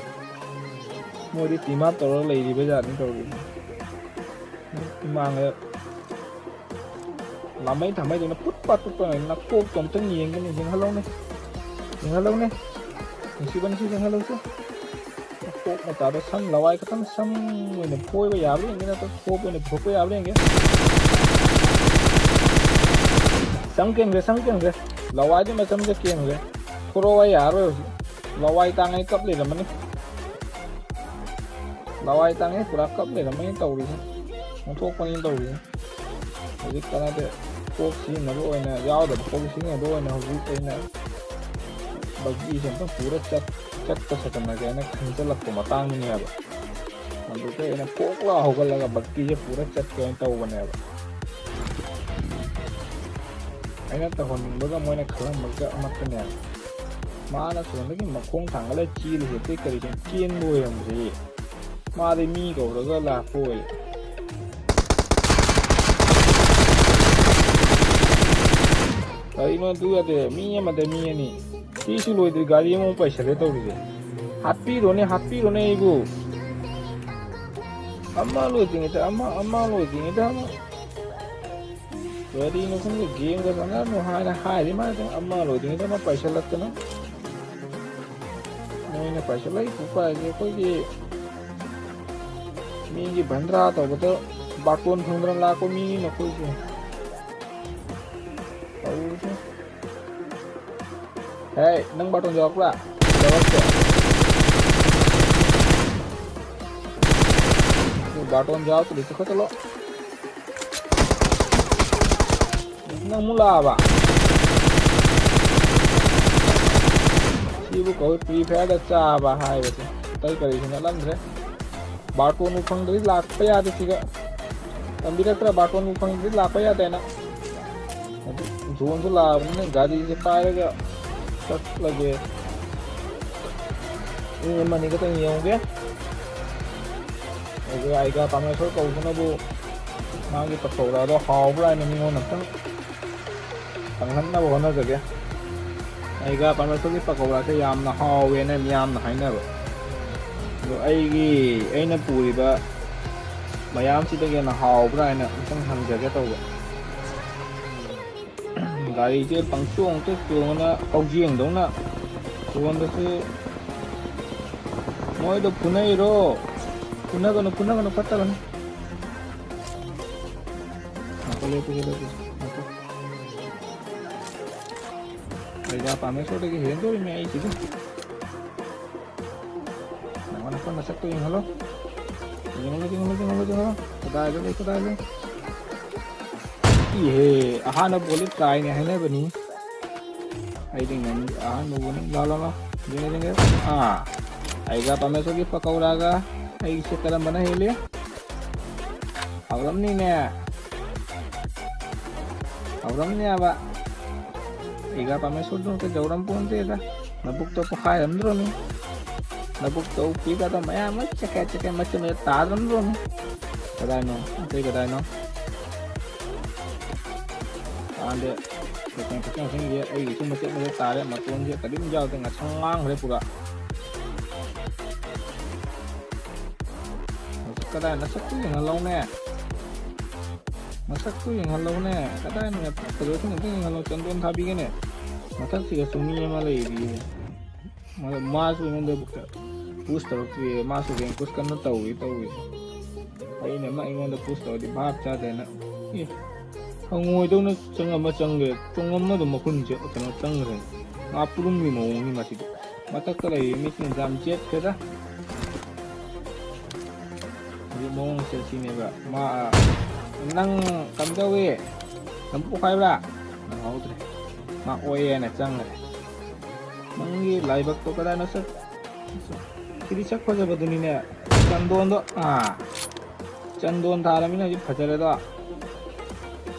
ꯃꯣꯏꯗꯤ ꯇꯤꯝ ꯑꯞ ꯇꯧꯔꯒ ꯂꯩꯔꯤꯕ ꯖꯥꯠꯅꯤ ꯇꯧꯔꯤꯁꯦ꯫ ꯏꯃꯥꯡꯗ ꯂꯥꯃꯩ ꯊꯥꯃꯩꯗꯨꯅ ꯄꯨꯠ ꯄꯥꯠ ꯄꯨꯠ ꯄꯥꯠ ꯅꯀꯣꯛꯇꯣ ꯑꯝꯇꯪ ꯌꯦꯡꯒꯦꯅꯦ, ꯌꯦꯡꯍꯜꯂꯧꯅꯦ, ꯌꯦꯡꯍꯜꯂꯧꯅꯦ꯫ ꯅꯨꯡꯁꯤꯕꯅꯤꯁꯨ ꯌꯦꯡꯍꯜꯂꯧꯁꯦ꯫ ꯅꯀꯣꯛ ꯃꯆꯥꯗꯣ ꯁꯝ ꯂꯋꯥꯏ ꯈꯛꯇꯪ ꯁꯝ ꯑꯣꯏꯅ ꯐꯣꯏꯕ ꯌꯥꯕ꯭ꯔꯥ ꯌꯦꯡꯒꯦ, ꯅꯠꯇ꯭ꯔꯒ ꯐꯣꯞ ꯑꯣꯏꯅ ꯄꯨꯊꯣꯛꯄ ꯌꯥꯕ꯭ꯔꯥ ꯌꯦꯡꯒꯦ꯫ ꯁꯝ ꯀꯦꯟꯈ꯭ꯔꯦ, ꯁꯝ ꯀꯦꯟꯈ꯭ꯔꯦ꯫ ꯂꯋꯥꯏꯗꯨ ꯃꯆꯝꯁꯦ ꯀꯦꯟꯈ꯭ꯔꯦ꯫ ꯊꯣꯔꯛꯑꯣ, ꯑꯩ ꯌꯥꯔꯔꯣꯏ ꯍꯧꯖꯤꯛ꯫ ꯂꯋꯥꯏ ꯇꯥꯡꯉꯩ ꯀꯞ ꯂꯩꯔꯝꯃꯅꯤ꯫ ꯂꯋꯥꯏ ꯇꯥꯡꯉꯩ ꯄꯨꯔꯥ ꯀꯞ ꯂꯩꯔꯝꯃꯅꯤ ꯇꯧꯔꯤꯁꯦ꯫ ꯑꯣꯟꯊꯣꯛꯄꯅꯤ ꯇꯧꯔꯤꯁꯦ꯫ ꯍꯧꯖꯤꯛ ꯀꯥꯟꯅꯗꯦ꯫ ꯀꯣꯛ ꯁꯤꯖꯤꯟꯅꯕ ꯑꯣꯏꯅ, ꯌꯥꯎꯗꯕ ꯀꯣꯛ ꯁꯤꯖꯤꯟꯅꯕ ꯑꯣꯏꯅ ꯍꯧꯖꯤꯛ ꯑꯩꯅ ꯕꯒꯤꯁꯦ ꯑꯝꯇꯪ ꯄꯨꯔ ꯆꯠ-, ꯆꯠꯄ ꯁꯥꯖꯟꯅꯒꯦꯅ ꯈꯟꯖꯜꯂꯛꯄ ꯃꯇꯥꯡꯗꯨꯅꯦꯕ꯫ ꯑꯗꯨꯗ ꯑꯩꯅ ꯐꯣꯛ ꯂꯥꯎ ꯍꯧꯒꯠꯂꯒ ꯕꯒꯤꯁꯦ ꯄꯨꯔ ꯆꯠꯀꯦꯅ ꯇꯧꯕꯅꯦꯕ꯫ ꯑꯩꯅ ꯇꯧꯍꯟꯅꯤꯡꯕꯒ ꯃꯣꯏꯅ ꯈꯜꯂꯝꯕꯒ ꯑꯃꯠꯇꯅꯦꯕ꯫ ꯃꯥꯅ ꯁꯣꯝꯗꯒꯤ ꯃꯈꯣꯡ ꯊꯥꯡꯒꯠꯂ ꯆꯦꯜꯂꯤꯁꯦ ꯑꯇꯩ ꯀꯔꯤꯒꯤꯅꯣ? ꯆꯦꯟꯕ ꯑꯣꯏꯔꯝꯗ꯭ꯔꯦ꯫ ꯃꯥꯗꯤ ꯃꯤ ꯀꯧꯔꯒ ꯂꯥꯛꯄ ꯑꯣꯏ꯫ ꯀꯔꯤꯅꯣ ꯑꯗꯨ ꯌꯥꯗꯦ? ꯃꯤ ꯑꯃꯗ ꯃꯤ ꯑꯅꯤ꯫ ꯁꯤꯁꯨ ꯂꯣꯏꯗ꯭ꯔꯤ, ꯒꯥꯔꯤ ꯑꯃꯃꯨꯛ ꯄꯥꯏꯁꯜꯂꯦ ꯇꯧꯔꯤꯁꯦ꯫ ꯍꯥꯠꯄꯤꯔꯣꯅꯦ, ꯍꯥꯠꯄꯤꯔꯣꯅꯦ ꯑꯩꯕꯨ꯫ ꯑꯃ ꯂꯣꯏꯗ꯭ꯔꯤꯉꯩꯗ ꯑꯃ, ꯑꯃ ꯂꯣꯏꯗ꯭ꯔꯤꯉꯩꯗ ꯑꯃ꯫ ꯀꯔꯤꯅꯣ ꯈꯪꯗꯦ, ꯒꯦꯝꯒ ꯁꯥꯟꯅꯔꯅꯨ ꯍꯥꯏꯅ ꯍꯥꯏꯔꯤ ꯃꯥꯅ ꯑꯃ ꯂꯣꯏꯗ꯭ꯔꯤꯉꯩꯗ ꯑꯃ ꯄꯥꯏꯁꯜꯂꯛꯇꯅ꯫ ꯃꯣꯏꯅ ꯄꯥꯏꯁꯜꯂꯛꯏ ꯈꯨꯄꯥꯏꯁꯦ ꯑꯩꯈꯣꯏꯒꯤ ꯃꯤꯒꯤ ꯚꯟꯗ꯭ꯔꯥ ꯇꯧꯕꯗ ꯕꯥꯔꯇꯣꯟ ꯐꯪꯗꯅ ꯂꯥꯛꯄ ꯃꯤꯅꯤ ꯅꯈꯣꯏꯁꯦ꯫ ꯇꯧꯔꯤꯁꯦ꯫ ꯍꯦ, ꯅꯪ ꯕꯥꯔꯇꯣꯟ ꯌꯧꯔꯛꯄ꯭ꯔꯥ? ꯌꯧꯔꯛꯇꯦ꯫ ꯕꯥꯔꯇꯣꯟ ꯌꯧꯔꯛꯇ꯭ꯔꯗꯤ ꯆꯠꯈꯠ ꯆꯠꯂꯣ꯫ ꯅꯪ ꯑꯃꯨꯛ ꯂꯥꯛꯑꯕ? ꯁꯤꯕꯨ ꯀꯧꯏ ꯄ꯭ꯔꯤ ꯐꯌꯔꯗ ꯆꯥꯕ ꯍꯥꯏꯕꯁꯦ꯫ ꯑꯇꯩ ꯀꯔꯤꯁꯨ ꯅꯠꯂꯝꯗ꯭ꯔꯦ꯫ ꯕꯥꯔꯇꯣꯟꯕꯨ ꯐꯪꯗ꯭ꯔꯗꯤ ꯂꯥꯛꯄ ꯌꯥꯗꯦ ꯁꯤꯒ꯫ ꯇꯝꯕꯤꯔꯛꯇ꯭ꯔꯥ? ꯕꯥꯔꯇꯣꯟꯕꯨ ꯐꯪꯗ꯭ꯔꯗꯤ ꯂꯥꯛꯄ ꯌꯥꯗꯦꯅ꯫ ꯑꯗꯨ ꯖꯣꯟꯁꯨ ꯂꯥꯛꯑꯕꯅꯤꯅ ꯒꯥꯔꯤꯁꯦ ꯄꯥꯏꯔꯒ ꯆꯠꯂꯒꯦ꯫ ꯃꯤ ꯑꯃꯅꯤ ꯈꯛꯇꯪ ꯌꯦꯡꯉꯨꯒꯦ꯫ ꯑꯗꯨꯒ ꯑꯩꯒ ꯄꯥꯃꯦꯁꯣꯔ ꯀꯧꯕꯅꯕꯨ ꯃꯥꯒꯤ ꯄꯀꯧꯔꯥꯗꯣ ꯍꯥꯎꯕ꯭ꯔꯥ ꯍꯥꯏꯅ ꯃꯤꯉꯣꯟꯗ ꯑꯝꯇꯪ ꯈꯪꯍꯟꯅꯕ ꯍꯣꯠꯅꯖꯒꯦ꯫ ꯑꯩꯒ ꯄꯥꯃꯦꯁꯣꯔꯒꯤ ꯄꯀꯧꯔꯥꯁꯦ ꯌꯥꯝꯅ ꯍꯥꯎꯋꯦꯅ ꯃꯤꯌꯥꯝꯅ ꯍꯥꯏꯅꯕ꯫ ꯑꯗꯣ ꯑꯩꯒꯤ, ꯑꯩꯅ ꯄꯨꯔꯤꯕ ꯃꯌꯥꯝꯁꯤꯗꯒꯤ ꯍꯦꯟꯅ ꯍꯥꯎꯕ꯭ꯔꯥ ꯍꯥꯏꯅ ꯑꯝꯇꯪ ꯍꯪꯖꯒꯦ ꯇꯧꯕ꯫ ꯒꯥꯔꯤꯁꯦ ꯄꯪꯆꯣꯡꯗ ꯆꯣꯡꯉꯅ ꯀꯧꯖꯦꯡꯗꯧꯅ ꯆꯣꯡꯕꯁꯤ ꯃꯣꯏꯗꯣ ꯐꯨꯅꯩꯔꯣ? ꯐꯨꯅꯒꯅꯨ, ꯐꯨꯅꯒꯅꯨ, ꯐꯠꯇꯕꯅꯤ꯫ ꯉꯥꯏꯈꯣ, ꯂꯦꯞꯄꯨꯁꯦ, ꯂꯦꯞꯄꯨꯁꯦ, ꯉꯥꯏꯈꯣ꯫ ꯑꯩꯒ ꯄꯥꯃꯦꯁꯣꯔꯗꯒꯤ ꯍꯦꯟꯗꯣꯔꯤꯃꯤ ꯑꯩꯁꯤꯗꯤ꯫ ꯅꯪꯉꯣꯟꯗ ꯐꯣꯟ ꯃꯁꯛꯇꯣ ꯌꯦꯡꯍꯜꯂꯣ꯫ ꯌꯦꯡꯍꯜꯂꯣ, ꯌꯦꯡꯍꯜꯂꯣ, ꯌꯦꯡꯍꯜꯂꯣ, ꯌꯦꯡꯍꯜꯂꯣ꯫ ꯀꯗꯥꯏꯗ ꯂꯩ, ꯀꯗꯥꯏꯗ ꯂꯩ? ꯏꯍꯦ, ꯑꯍꯥꯟꯕ ꯕꯣꯜꯗꯤ ꯇ꯭ꯔꯥꯏꯅꯦ ꯍꯥꯏꯅꯕꯅꯤ꯫ ꯑꯩꯗꯤ ꯉꯝ-, ꯑꯍꯥꯟꯕ ꯕꯣꯜꯅꯤ꯫ ꯂꯥꯎ, ꯂꯥꯎ, ꯂꯥꯎ꯫ ꯌꯦꯡꯒꯦ, ꯌꯦꯡꯒꯦ꯫ ꯑꯥ, ꯑꯩꯒ ꯄꯥꯃꯦꯁꯣꯔꯒꯤ ꯄꯀꯧꯔꯥꯒ ꯑꯩꯒꯤꯁꯦ ꯀꯔꯝꯕꯅ ꯍꯦꯜꯂꯤ? ꯍꯧꯔꯝꯅꯤꯅꯦ꯫ ꯍꯧꯔꯝꯅꯦꯕ꯫ ꯑꯩꯒ ꯄꯥꯃꯦꯁꯣꯔꯗꯨ ꯀꯩꯗꯧꯔꯝ ꯄꯣꯟꯇꯦꯗ꯫ ꯅꯕꯨꯛꯇꯣ ꯄꯣꯈꯥꯏꯔꯝꯗ꯭ꯔꯣꯃꯤ꯫ ꯅꯕꯨꯛꯇꯣ ꯎꯞꯄꯤꯒꯗꯣ ꯃꯌꯥꯝ ꯂꯣꯏ ꯆꯦꯈꯥꯏ ꯆꯦꯈꯥꯏ ꯃꯆꯦꯠ ꯃꯆꯦꯠ ꯇꯥꯗ꯭ꯔꯝꯗ꯭ꯔꯣꯃꯤ꯫ ꯀꯗꯥꯏꯅꯣ? ꯑꯇꯩ ꯀꯗꯥꯏꯅꯣ? ꯀꯥꯟꯗꯦ꯫ ꯈꯤꯇꯪ ꯈꯤꯇꯪ ꯈꯤꯇꯪ ꯌꯦ-, ꯑꯩꯒꯤꯁꯨ ꯃꯆꯦꯠ ꯃꯆꯦꯠ ꯇꯥꯔꯦ꯫ ꯃꯇꯣꯟꯁꯦ ꯀꯔꯤꯝ ꯌꯥꯎꯗꯦ꯫ ꯉꯁꯪ ꯉꯥꯡꯈ꯭ꯔꯦ ꯄꯨꯔꯥ꯫ ꯀꯗꯥꯏ ꯅꯁꯛꯇꯨ ꯌꯦꯡꯍꯜꯂꯧꯅꯦ꯫ ꯃꯁꯛꯇꯨ ꯌꯦꯡꯍꯜꯂꯧꯅꯦ꯫ ꯀꯗꯥꯏꯅꯣ ꯐꯖꯕꯁꯤꯡ ꯑꯝꯇ ꯌꯦꯡꯍꯜꯂꯧ꯫ ꯆꯟꯗꯣꯟ ꯊꯥꯕꯤꯒꯦꯅꯦ꯫ ꯃꯊꯛꯁꯤꯗꯁꯨ ꯃꯤ ꯑꯃ ꯂꯩꯔꯤꯌꯦ꯫ ꯃꯥ-, ꯃꯥꯁꯨ ꯑꯩꯉꯣꯟꯗ push ꯇꯧꯔꯛꯇ꯭ꯔꯤꯌꯦ꯫ ꯃꯥꯁꯨ rank push ꯀꯟꯅ ꯇꯧꯔꯤ, ꯇꯧꯔꯤ꯫ ꯑꯩꯅ ꯑꯃ ꯑꯩꯉꯣꯟꯗ push ꯇꯧꯔꯗꯤ ꯚꯥꯞ ꯆꯥꯗꯦꯅ꯫ ꯑꯦ꯫ ꯍꯪꯉꯣꯏꯗꯧꯅ ꯆꯪꯉꯝꯃ ꯆꯪꯈ꯭ꯔꯦ꯫ ꯆꯪꯉꯝꯃ ꯑꯗꯨꯝ ꯃꯈꯨꯟꯁꯦ ꯀꯩꯅꯣ ꯆꯪꯈ꯭ꯔꯦ꯫ ꯉꯥ ꯄꯨꯔꯨꯝꯒꯤ ꯃꯑꯣꯡꯅꯤ ꯃꯁꯤꯗꯤ꯫ ꯃꯊꯛꯇ ꯂꯩꯔꯤ ꯃꯤꯁꯤꯡ ꯌꯥꯝ ꯆꯦꯠꯈ꯭ꯔꯦꯗ꯫ ꯍꯧꯖꯤꯛ ꯃꯑꯣꯡꯁꯦ ꯁꯤꯅꯦꯕ꯫ ꯃꯥ, "ꯅꯪ ꯀꯝꯗꯧꯏ? ꯅꯪ ꯄꯣꯛꯈꯥꯏꯕ꯭ꯔꯥ?" ꯅꯪꯍꯧꯗ꯭ꯔꯦ꯫ ꯃꯥ ꯑꯣꯏꯌꯦꯅ ꯆꯪꯈ꯭ꯔꯦ꯫ ꯅꯪꯒꯤ ꯂꯥꯏꯕꯛꯇꯣ ꯀꯗꯥꯏꯅꯣ ꯁꯛ-, ꯁꯤꯗꯤ ꯁꯛ ꯐꯖꯕꯗꯨꯅꯤꯅꯦ꯫ ꯆꯟꯗꯣꯟꯗꯣ, ꯑꯥ꯫ ꯆꯟꯗꯣꯟ ꯊꯥꯔꯃꯤꯅ ꯍꯧꯖꯤꯛ ꯐꯖꯔꯦꯗꯣ꯫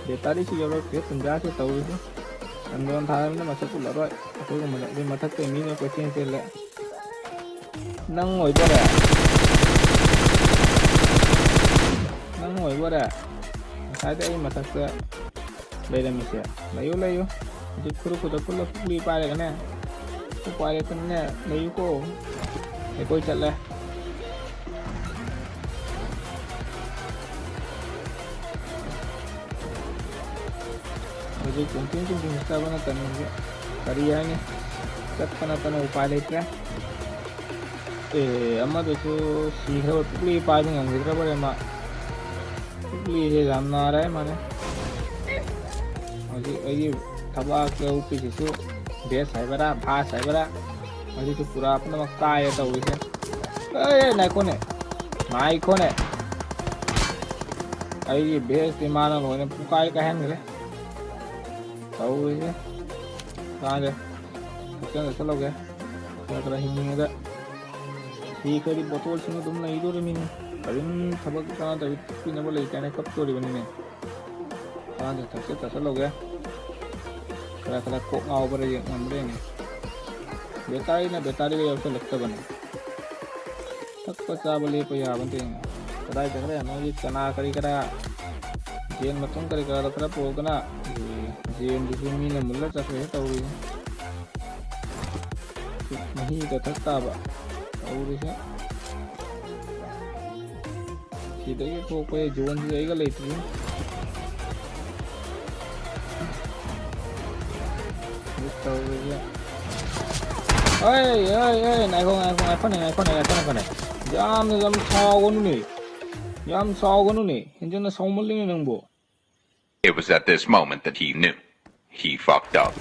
ꯕꯦꯇꯥꯔꯤꯁꯨ ꯌꯧꯔꯛꯇ꯭ꯔꯦ ꯇꯟꯖꯥꯁꯦ ꯇꯧꯔꯤꯁꯦ꯫ ꯆꯟꯗꯣꯟ ꯊꯥꯔꯃꯤꯅ ꯃꯁꯛ ꯎꯠꯂꯔꯣꯏ꯫ ꯑꯩꯈꯣꯏꯒꯨꯝꯕꯗ ꯑꯗꯨ ꯃꯊꯛꯇ ꯃꯤꯅ ꯀꯣꯏꯆꯦꯟ ꯆꯦꯜꯂꯦ꯫ ꯅꯪ ꯑꯣꯏꯗꯣꯔꯦ꯫ ꯅꯪ ꯑꯣꯏꯗꯣꯔꯦ꯫ ꯉꯁꯥꯏꯗ ꯑꯩ ꯃꯊꯛꯇ ꯂꯩꯔꯝꯃꯤꯁꯦ꯫ ꯂꯩꯌꯨ, ꯂꯩꯌꯨ꯫ ꯍꯧꯖꯤꯛ ꯈꯨꯔꯨ ꯈꯨꯗꯛ ꯈꯨꯜꯂ ꯄꯨꯛꯂꯤ ꯄꯥꯏꯔꯒꯅꯦ꯫ ꯎꯄꯥꯏ ꯂꯩꯇꯅꯅꯦ, ꯂꯩꯌꯨꯀꯣ꯫ ꯑꯩꯈꯣꯏ ꯆꯠꯂꯦ꯫ ꯍꯧꯖꯤꯛ ꯆꯨꯝꯊꯤꯡ ꯆꯨꯝꯊꯤꯡ ꯆꯠꯄ ꯅꯠꯇꯅ ꯍꯧꯖꯤꯛ ꯀꯔꯤ ꯍꯥꯏꯅꯤ? ꯆꯠꯄ ꯅꯠꯇꯅ ꯎꯄꯥꯏ ꯂꯩꯇ꯭ꯔꯦ꯫ ꯑꯦ, ꯑꯃꯗꯨꯁꯨ ꯁꯤꯈ꯭ꯔꯕ, ꯄꯨꯛꯂꯤ ꯄꯥꯏꯕ ꯉꯝꯈꯤꯗ꯭ꯔꯕꯔꯦ ꯃꯥ꯫ ꯄꯨꯛꯂꯤꯁꯦ ꯌꯥꯝ ꯅꯥꯔꯦ ꯃꯥꯅꯦ꯫ ꯍꯧꯖꯤꯛ ꯑꯩꯒꯤ ꯊꯕꯥꯛꯇ ꯎꯞꯄꯤꯁꯤꯁꯨ ꯚꯦꯁ ꯍꯥꯏꯕ꯭ꯔꯥ, ꯚꯥꯁ ꯍꯥꯏꯕ꯭ꯔꯥ, ꯃꯁꯤꯁꯨ ꯄꯨꯔꯥ ꯄꯨꯝꯅꯃꯛ ꯀꯥꯏꯔꯦ ꯇꯧꯔꯤꯁꯦ꯫ ꯑꯦ, ꯉꯥꯏꯈꯣꯅꯦ, ꯉꯥꯏꯈꯣꯅꯦ꯫ ꯑꯩꯒꯤ ꯚꯦꯁꯇꯤ ꯃꯥꯅ ꯂꯣꯏꯅ ꯄꯨꯀꯥꯏ ꯀꯥꯏꯍꯟꯈ꯭ꯔꯦ ꯇꯧꯔꯤꯁꯦ꯫ ꯀꯥꯟꯗꯦ, ꯍꯛꯆꯥꯡ ꯆꯠꯁꯜꯍꯧꯒꯦ꯫ ꯈꯔ ꯈꯔ ꯍꯤꯡꯉꯤꯉꯩꯗ ꯁꯤꯈ꯭ꯔꯗꯤ ꯕꯣꯇꯣꯜꯁꯤꯡ ꯑꯗꯨꯝ ꯂꯩꯗꯣꯔꯤꯃꯤꯅꯦ꯫ ꯀꯔꯤꯝ ꯊꯕꯛ ꯀꯥꯟꯅꯗꯕꯤ ꯄꯤꯅꯕ ꯂꯩ ꯀꯥꯏꯅ ꯀꯞꯇꯣꯔꯤꯕꯅꯤꯅꯦ꯫ ꯀꯥꯟꯗꯦ, ꯊꯛꯆꯤꯠ ꯆꯠꯁꯜꯍꯧꯒꯦ꯫ ꯈꯔ ꯈꯔ ꯀꯣꯛ ꯉꯥꯎꯕ꯭ꯔꯥ ꯌꯦꯡ ꯉꯝꯕ꯭ꯔꯥ ꯌꯦꯡꯒꯦ꯫ ꯕꯦꯇꯥꯔꯤꯅ ꯕꯦꯇꯥꯔꯤꯒ ꯌꯥꯎꯁꯜꯂꯛꯇꯕꯅꯦ꯫ ꯊꯛꯄ ꯆꯥꯕ ꯂꯦꯞꯄ ꯌꯥꯕ ꯅꯠꯇꯦ꯫ ꯀꯗꯥꯏ ꯆꯠꯈ꯭ꯔꯦ? ꯅꯣꯏꯒꯤ ꯆꯅꯥ ꯀꯔꯤ ꯀꯔꯥ, ꯌꯦꯟ ꯃꯇꯨꯝ ꯀꯔꯤ ꯀꯔꯥꯗꯣ ꯈꯔ ꯄꯨꯔꯛꯎꯗꯅ꯫ ꯌꯦꯟꯗꯨꯁꯨ ꯃꯤꯅ ꯃꯨꯜꯂ ꯆꯠꯈ꯭ꯔꯦ ꯇꯧꯔꯤꯁꯦ꯫ ꯃꯍꯤꯗ ꯊꯛ ꯇꯥꯕ ꯇꯧꯔꯤꯁꯦ꯫ ꯁꯤꯗꯒꯤ ꯊꯣꯛꯄ ꯖꯣꯟꯁꯤꯗꯤ ꯑꯩꯒ ꯂꯩꯇ꯭ꯔꯤ꯫ ꯇꯧꯔꯤꯁꯦ꯫ ꯑꯩ, ꯑꯩ, ꯑꯩ, ꯉꯥꯏꯈꯣ, ꯉꯥꯏꯈꯣ, ꯉꯥꯏꯈꯣꯅꯦ, ꯉꯥꯏꯈꯣꯅꯦ, ꯉꯥꯏꯈꯣꯅꯦ, ꯉꯥꯏꯈꯣꯅꯦ꯫ ꯌꯥꯝꯅ, ꯌꯥꯝ ꯁꯥꯎꯒꯅꯨꯅꯦ꯫ ꯌꯥꯝ ꯁꯥꯎꯒꯅꯨꯅꯦ꯫ ꯍꯦꯟꯖꯟꯅ ꯁꯥꯎꯃꯜꯂꯤꯅꯦ ꯅꯪꯕꯨ꯫ It was at this moment that he knew. He fucked up.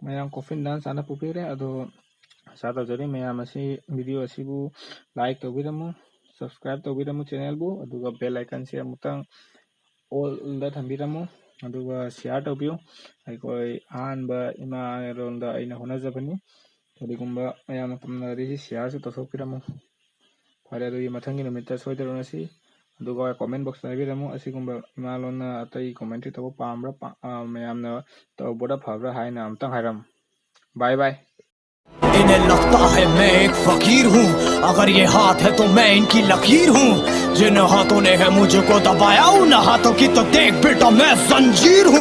ꯃꯌꯥꯝ coffin dance ꯍꯥꯟꯅ ꯄꯨꯕꯤꯔꯦ꯫ ꯑꯗꯣ ꯑꯁꯥ ꯇꯧꯖꯔꯤ ꯃꯌꯥꯝ ꯑꯁꯤ video ꯑꯁꯤꯕꯨ like ꯇꯧꯕꯤꯔꯝꯃꯨ, subscribe ꯇꯧꯕꯤꯔꯝꯃꯨ channelꯕꯨ, ꯑꯗꯨꯒ bell iconꯁꯦ ꯑꯃꯨꯛꯇꯪ allꯗ ꯊꯝꯕꯤꯔꯝꯃꯨ, ꯑꯗꯨꯒ share ꯇꯧꯕꯤꯌꯨ꯫ ꯑꯩꯈꯣꯏ ꯑꯍꯥꯟꯕ ꯏꯃꯥ ꯂꯣꯟꯗ ꯑꯩꯅ ꯍꯣꯠꯅꯖꯕꯅꯤ꯫ ꯀꯔꯤꯒꯨꯝꯕ ꯃꯌꯥꯝꯅ ꯄꯥꯝꯅꯔꯗꯤ ꯁꯤ shareꯁꯨ ꯇꯧꯊꯣꯛꯄꯤꯔꯝꯃꯨ꯫ ꯐꯔꯦ, ꯑꯗꯨꯗꯤ ꯃꯊꯪꯒꯤ ꯅꯨꯃꯤꯠꯇ ꯁꯣꯏꯗꯅ ꯎꯅꯁꯤ꯫ ꯑꯗꯨꯒ comment boxꯇ ꯍꯥꯏꯕꯤꯔꯝꯃꯨ꯫ ꯑꯁꯤꯒꯨꯝꯕ ꯏꯃꯥ ꯂꯣꯟꯅ ꯑꯇꯩ commentary ꯇꯧꯕ ꯄꯥꯝꯕ꯭ꯔꯥ, ꯄꯥ-, ꯑ, ꯃꯌꯥꯝꯅ ꯇꯧꯕꯗ ꯐꯕ꯭ꯔꯥ ꯍꯥꯏꯅ ꯑꯃꯨꯛꯇꯪ ꯍꯥꯏꯔꯝꯃꯨ꯫ Bye bye. इन्हें लगता है मैं एक फकीर हूँ, अगर ये हाथ है तो मैं इनकी लकीर हूँ। जिन हाथों ने है मुझको दबाया, उन हाथों की तो देख बेटा मैं जंजीर हूँ।